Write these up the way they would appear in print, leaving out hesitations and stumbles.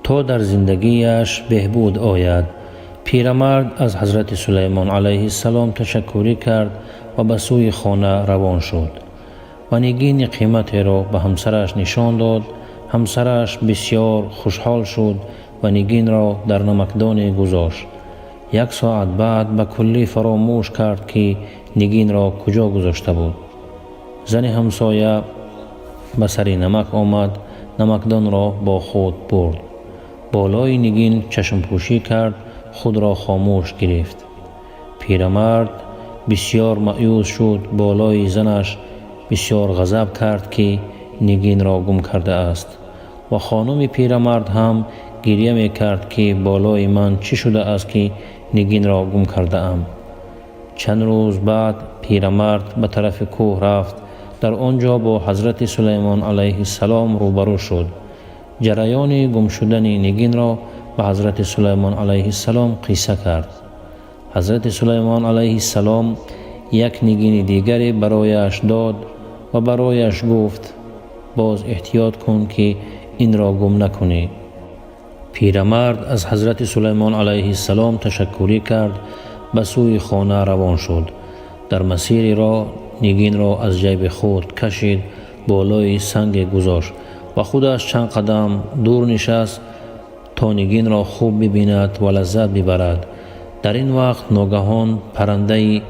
То дар зиндагиаш беҳбуд ояд. Пирамард аз ҳазрати Сулаймон алайҳиссалом ташаккурӣ кард ва ба сӯи хона равон шуд ва нигини қиматеро ба ҳамсараш нишон дод. Ҳамсараш бисьёр хушҳол шуд ва нигинро дар намакдоне гузошт. Як соат баъд ба куллӣ фаромӯш кард, ки нигинро куҷо гузошта буд. Зани ҳамсоя ба сари намак омад, намакдонро бо худ бурд, болои нигин чашмпӯшӣ кард, худро хомӯш гирифт. Пирамард бисьёр маъюс шуд, болои занаш бисьёр ғазаб кард, ки нигинро гум кардааст, ва хонуми пирамард ҳам гирья мекард, ки болои ман чӣ шудааст, ки нигинро гум кардаам. Чанд рӯз баъд пирамард ба тарафи кӯҳ рафт. Дар он ҷо бо ҳазрати Сулаймон алайҳиссалом рӯбарӯ шуд. Ҷараёни гумшудани нигинро ба ҳазрати Сулаймон алайҳиссалом қисса кард. Ҳазрати Сулаймон алайҳиссалом як нигини дигаре барояш дод ва барояш гуфт: «Боз эҳтиёт кун, ки инро гум накунӣ». Пирамард аз ҳазрати Сулаймон алайҳиссалом ташаккурӣ кард, ба сӯи хона равон шуд. Дар масири роҳ нигинро аз ҷайби худ кашид, болои санге гузошт ва худаш чанд қадам дур нишаст, то нигинро хуб бибинад ва лаззат бибарад. Дар ин вақт ногаҳон паррандаи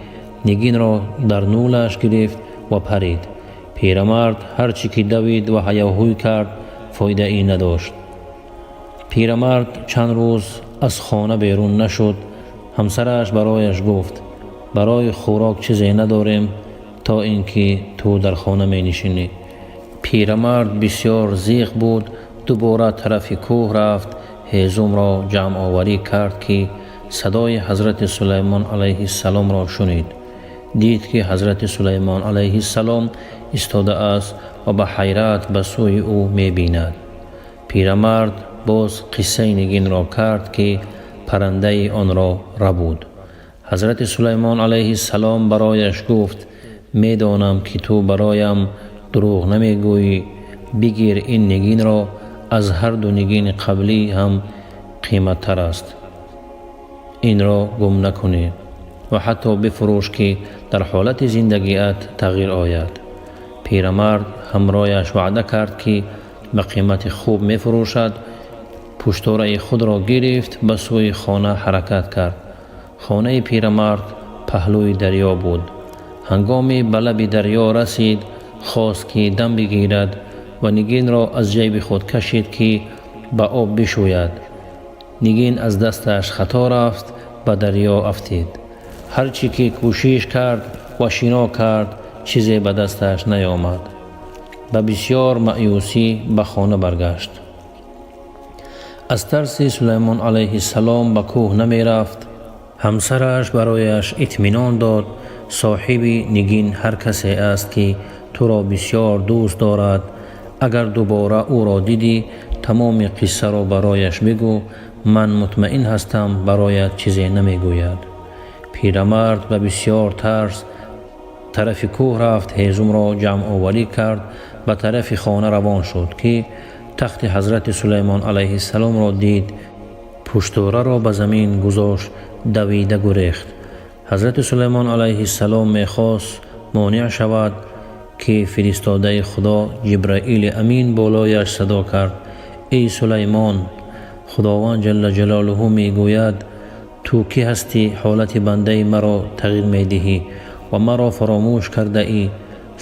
нигинро дар нӯлаш гирифт ва парид. Пирамард ҳар чӣ ки давид ва ҳаёҳӯй кард, фоидаӣ надошт. Пирамард чанд рӯз аз хона берун нашуд. Ҳамсараш барояш гуфт: «Барои хӯрок чизе надорем, то ин ки ту дар хона менишинӣ». Пирамард бисёр зиқ буд. Дубора тарафи кӯҳ рафт, ҳезумро ҷамъоварӣ кард, ки садои ҳазрати Сулаймон алайҳиссаломро шунид. Дид, ки ҳазрати Сулаймон алайҳиссалом истодааст ва ба ҳайрат ба сӯи ӯ мебинад. Пирамард боз қиссаи нигинро кард, ки паррандаи онро рабуд. Ҳазрати Сулаймон алайҳиссалом барояш гуфт: «Медонам, ки ту бароям дурӯғ намегӯӣ. Бигир ин нигинро, аз ҳарду нигини қаблӣ ҳам қиматтар аст. Инро гум накунӣ ва ҳатто бифурӯш, ки дар ҳолати зиндагиат тағйир ояд». Пирамард ҳамрояш ваъда кард, ки ба қимати хуб мефурӯшад. Пуштораи худро гирифт, ба сӯи хона ҳаракат кард. Хонаи пирамард паҳлӯи дарё буд. Ҳангоми ба лаби дарё расид, хост, ки дам бигирад ва нигинро аз ҷайби худ кашид, ки ба об бишӯяд. Нигин аз дасташ хато рафт, ба дарё афтид. Ҳар чӣ ки кӯшиш кард ва шино кард, чизе ба дасташ наёмад. Ба бисьёр маъюсӣ ба хона баргашт. Аз тарси Сулаймон алайҳиссалом ба кӯҳ намерафт. Ҳамсараш барояш итминон дод: «Соҳиби нигин ҳар касе аст, ки туро бисьёр дӯст дорад. Агар дубора ӯро дидӣ, тамоми қиссаро барояш бигӯ. Ман мутмаин ҳастам, бароят чизе намегӯяд». Пирамард ба бисьёр тарс тарафи кӯҳ рафт, ҳезумро ҷамъоварӣ кард, ба тарафи хона равон шуд, ки тахти ҳазрати Сулаймон алайҳиссаломро дид. Пуштораро ба замин гузошт, давида гурехт. Ҳазрати Сулаймон алайҳиссалом мехост монеъ шавад, ки фиристодаи Худо Ҷибраили Амин болояш садо кард: «Эй Сулаймон, Худованд ҷалла ҷалолуҳу мегӯяд: ту кӣ ҳастӣ, ҳолати бандаи маро тағйир медиҳӣ ва маро фаромӯш кардаӣ?»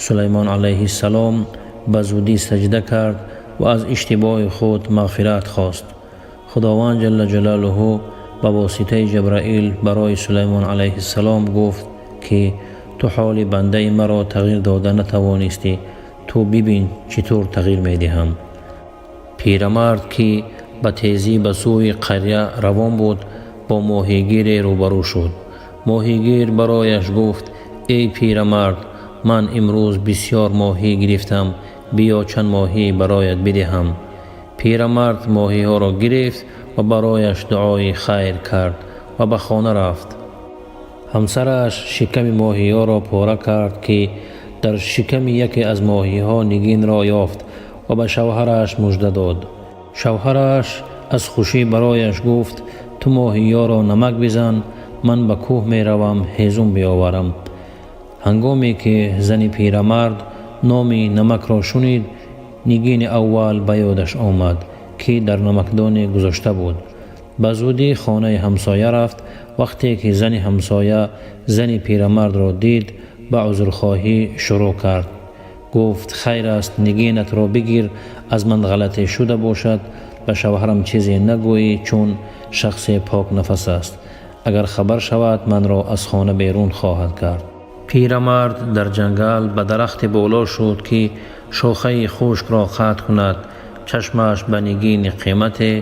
Сулаймон алайҳиссалом ба зудӣ саҷда кард ва аз иштибоҳи худ мағфират хост. Худованд ҷалла ҷалолуҳу ба воситаи Ҷабраил барои Сулаймон алайҳиссалом гуфт, ки ту ҳоли бандаи маро тағйир дода натавонистӣ, ту бибин, чӣ тур тағйир медиҳам. Пирамард, ки ба тезӣ ба сӯи қаря равон буд, бо моҳигире рӯбарӯ шуд. Моҳигир барояш гуфт: «Эй пирамард, ман имрӯз бисьёр моҳӣ гирифтам, биё, чанд моҳӣ бароят бидиҳам». Пирамард моҳиҳоро гирифт ва барояш дуои хайр кард ва ба хона рафт. Ҳамсараш шиками моҳиҳоро пора кард, ки дар шиками яке аз моҳиҳо нигинро ёфт ва ба шавҳараш мужда дод. Шавҳараш аз хушӣ барояш гуфт: «Ту моҳиёро намак бизан, ман ба кӯҳ меравам, ҳезум биёварам». Ҳангоме ки зани пирамард номи намакро шунид, нигини аввал ба ёдаш омад, ки дар намакдоне гузошта буд. Ба зудӣ хонаи ҳамсоя рафт. Вақте ки зани ҳамсоя зани пирамардро дид, ба узрхоҳӣ шурӯъ кард. Гуфт: «Хайр аст, нигинатро бигир, аз ман ғалате шуда бошад, ба шавҳарам чизе нагӯӣ, чун шахсе покнафас аст. Агар хабар шавад, манро аз хона берун хоҳад кард». Пирамард дар ҷангал ба дарахте боло шуд, ки шохаи хушкро қатъ кунад. Чашмаш ба нигини қимате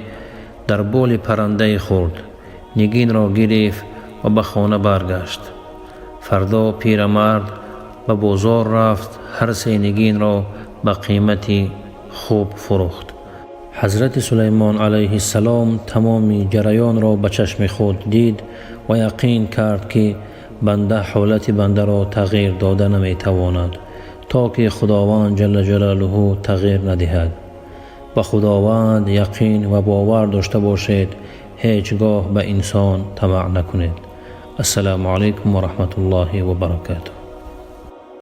дар боли паррандае хӯрд. Нигинро гирифт ва ба хона баргашт. Фардо пирамард ба бозор рафт, ҳар се нигинро ба қимати хуб фурӯхт. Ҳазрати Сулаймон алайҳиссалом тамоми ҷараёнро ба чашми худ дид ва яқин кард, ки банда ҳолати бандаро тағйир дода наметавонад, то ки Худованд ҷалла ҷалолуҳу тағйир надиҳад. Ба Худованд яқин ва бовар дошта бошед, ҳеҷ гоҳ ба инсон тамаъ накунед. Ассалому алайкум ва раҳматуллоҳи ва баракатуҳ.